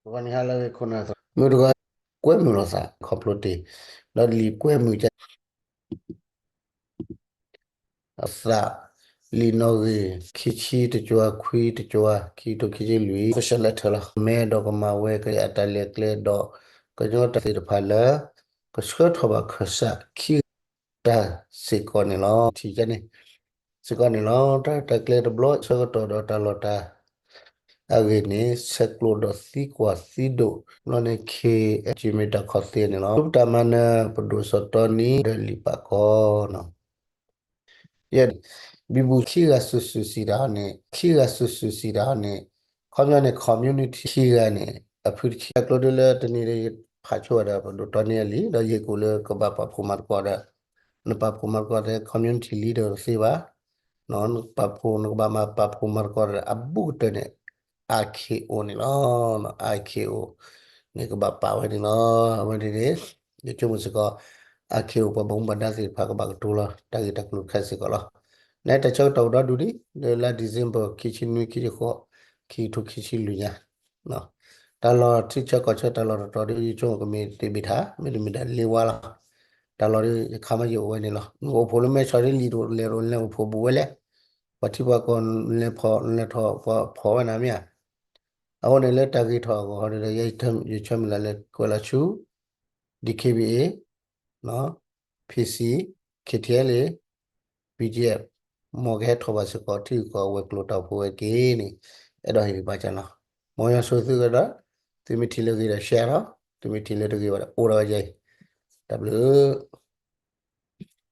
ဂီၤနံၤဟါလၢအဂ့ၤ ခိၣ်နၢ်သရၣ် မုၢ်တဂီၤ ကွဲမုာ်လိာ်သး ခီဖျိတ့ၢ် ဒီးလံာ်ကွဲမုာ်က အသး လံာ်နီၣ်ဂံၢ် ခံဆံတကၠွၤ ခွံတကၠွၤ ခံကထိခံဆံလွံၢ် official letter လီၤ. မဲဒီးကမၤဝဲကယဲၢ်အတၢ်လဲၤကျဲဒီး ကညီတၢ်သ့ၣ်တဖၣ်လၢ ကဆှၢထီၣ်ဘၣ်ခၢၣ်စးခံဂၤတၢ်စ့ၢ်ကီးန့ၣ်လီၤ. ထံၣ်ကန့ၣ် စ့ၢ်ကီးန့ၣ်လီၤ. တၢ် တၢ်ကျဲတဘျီ ဆၢကတီၢ်ဒီးတၢ်လီၢ်တၢ် အဂ့ၢ်န့ၣ် ဆဲးကျိးဒီးသံကွၢ်သံဒိး ဘျီန့ၣ် ခ့ အကံမ့ၢ်တၢ်ခီသ့န့ၣ်လီၤ. ပတၢ်မၤနၢၤ ပဒိၣ်စီၤတီနံ ဒီးလံာ်ပာ်ကီ ယဲၢ် ဘံဘူခံဂၤစုာ်စုာ်စံးတၢ်န့ၣ် ခံဂၤစုာ်စုာ်စံးတၢ်န့ၣ် ခီပညီန့ၣ် community ခံဂၤန့ၣ် အဖုတဆံ တၢ်ကျိဒ်လၢတနံၤဒီး ယဖးဆိဝဲဒီး ပဒိၣ်တီနံအလံာ် ဒီးယဟ့ၣ်ကူၣ်လၢကဘၣ်ပာ်ဖှိၣ်မၤသကိးဒီး နပာ်ဖှိၣ်မၤသကိးဒီး community leader တသ့ဘၣ် နပာ်ဖှိၣ် နကဘၣ်မၤပာ်ဖှိၣ်မၤသကိးဒီး အဘူးကတၢၢ်န့ၣ် I K O န့ၣ်လီၤ. I K O န့ၣ်ကဘၣ်ပာ်ဝဲန့ၣ်လီၤ. အဝဲန့ၣ်န့ၣ် ယဆိကမိၣ်စ့ၢ်ကီး I K O ပှၤဘၣ်မူဘၣ်ဒါသ့ၣ်တဖၣ်ကဘၣ်ကတိၤလီၤ တၢ်ဂ့ၢ်တၢ်ကျိၤတခါစ့ၢ်ကီးလီၤ. နတၢ်ဆၢကတီၢ်ကဒီဒူၣ်ဒံး လၢလါ December ခံဆံနွံ ခံဆံဃိး ခံကထိခံဆံလွံၢ်ညါ တၢ်လီၢ်ထံဆၢကီၢ်ဆၢ တၢ်လီၢ်တတီၤဒ် ယဆိကမိၣ်ကမ့ၢ်တဘ့ၣ်ထါ မ့တမ့ၢ်ဒီးလ့ဝါလီၤ. တၢ်လီၢ်ဒ်ယခါမ့ၢ်ယအိၣ်ဝဲန့ၣ်လီၤ. နအိၣ်ဖှိၣ်လၢမဲဆီးဒ်လံာ်တအိၣ်လဲၤတအိၣ်လဲၤအိၣ်ဖှိၣ်ဘူးဝဲလဲၣ်. ပှၤထံပှၤကီၢ်လဲၤဖီၣ်လဲၤထီၣ်ပှၤဖီၣ်ဝဲနၤမ့ၢ်ဧါ. အဃိန့ၣ်လၢတၢ်ဂ့ၢ်ထီၣ်အဂီၢ်ဒီး ယဆၢမုၢ်လၢ်လၢကွဲးလီၤဆူ D K B A, P C, K T L A, B G F မ်ကဟဲထီၣ်ဘၣ်စ့ၢ်ကီး ထံဂုၤကီၢ်ဂၤဝဲၤကျိၤတၢ်အိၣ်ဖှိၣ်ဝဲတက့ၢ်န့ၣ် အဲၣ်ဒိးဟ့ၣ်ဂံၢ်ဘါစၢ်လီၤ. မ်ယွၤဆိၣ်ဂ့ၤသုကဒီး သုမ့ၢ်ထံၣ်လၢဂ့ၤဒီး share လီၤ. သုမ့ၢ်ထံၣ်လၢတဂ့ၤဘၣ်ဒီး အိၣ်ဒီးဝဲယဲအံၤ တၢ်ဘျုး